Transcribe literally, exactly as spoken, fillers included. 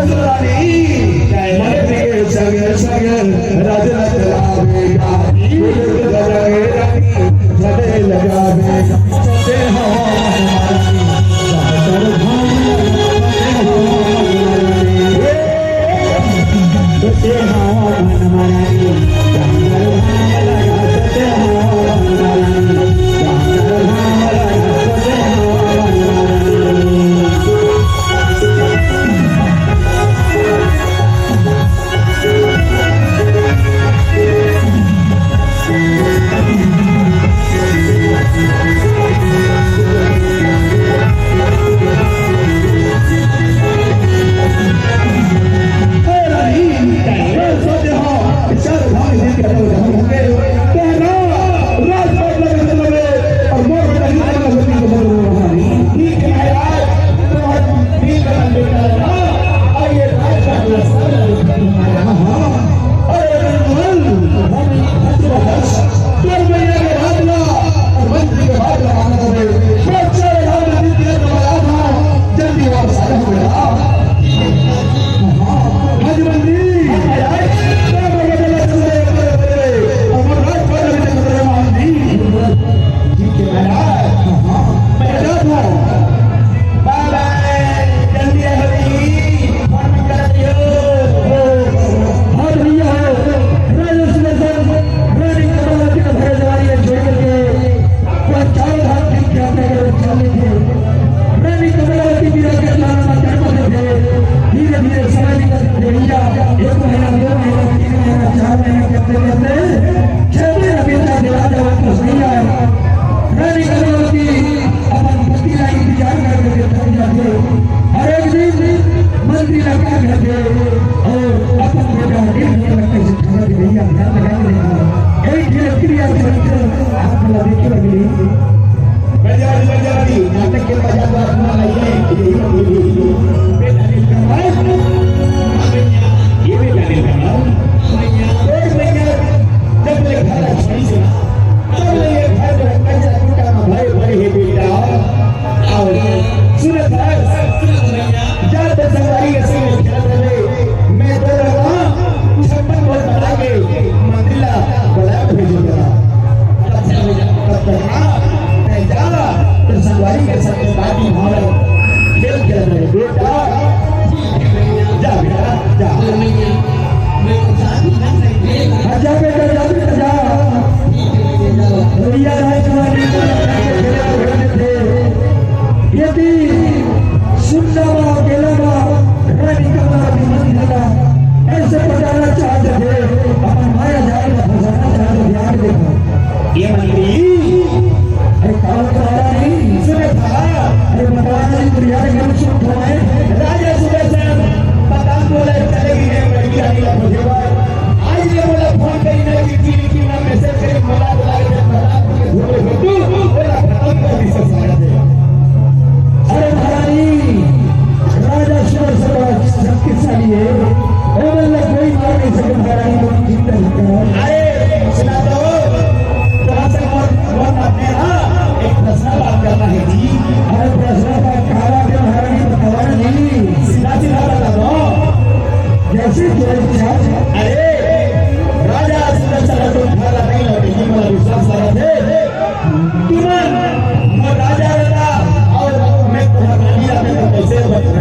रानी, मन के संग संग राज रचलावेगा। फूल बजावे रानी, झंडे लगावेगा। सत्य हवा मन मारनी, जाकर धाम, सत्य हवा मन मारनी। सत्य हवा मन मारनी, जाकर धाम लगा। सत्य हवा मन मारनी, जाकर धाम लगा। सत्य हवा मन मारनी। धीरे धीरे समय निकलते भैया, एक महीना, दो महीना, तीन महीना, चार महीना करते करते छह महीना बीत जाते, राजा वापस नहीं आए। रानी कमलावती अपन पति ला इंतजार करके थक जाते। और एक दिन मंत्री ला क्या कहते और अपन बेटा एक दिन तक कैसे खाना भी नहीं, आप ध्यान लगा के देखना। एक दिन क्रिया चरित्र आप ला देखे लगे। बजा दी, बजा दी, नाटक के बजा दो, अपना लाइए, यही तो बोली। बेटा ने कहा, ये बेटा ने कहा, और भैया, जब ले घर छोड़ी से, तब ले ये घर में कचरा कुटा में भरे भरे है बेटा। और सुन, घर, जात संगवारी के संग खेलत रहे, मैं तो रहा, छप्पन भोग बना के मंदिर ला बड़ा भेज देना। तब तक ना, मैं जा, तो संगवारी के संग बाकी भाव खेल खेल रहे। बेटा, जा बेटा, जा। हाँ, जा बेटा, जा बेटा, जा। भैया राजकुमारी को लड़का के खेले तो खेलते थे। यदि सुनना वा, गेला वा, रानी का नाम भी मत लेना। ऐसे पटाना चाहते थे, अपन माया जाल में फंसाना चाहते थे। आगे देखो। ये मंत्री, अरे कौन तुम्हारा नहीं? सुने था। अरे बताओ नहीं, दुनिया में क्यों चुप हो गए? राजा सुदर्शन, पता बोला चले गए, बड़ी आई लखो देवा। आज ये बोला फोन करी ना कि चीनी की ना मैसेज करी, बोला बोला के बता के धोले हो तू, बोला खत्म कर दी सब सारा दे। अरे महारानी, राजा सुदर्शन बड़ा शक्तिशाली है। ओ मतलब कोई मार नहीं सके महारानी को, चिंता मत करो। अरे सुना तो, थोड़ा सा और, और बात है ना, एक प्रश्न बात करना है जी। अरे प्रश्न का काला के महारानी बतावा नहीं। सीधा सीधा बता दो। जैसे तुम्हारी इच्छा। अरे राजा सुंदर चला तो घर नहीं लौटेगी, मेरा विश्वास करो थे। तुमन मोर राजा रहता और मैं तुम्हार रानी रहते तो कैसे बच-,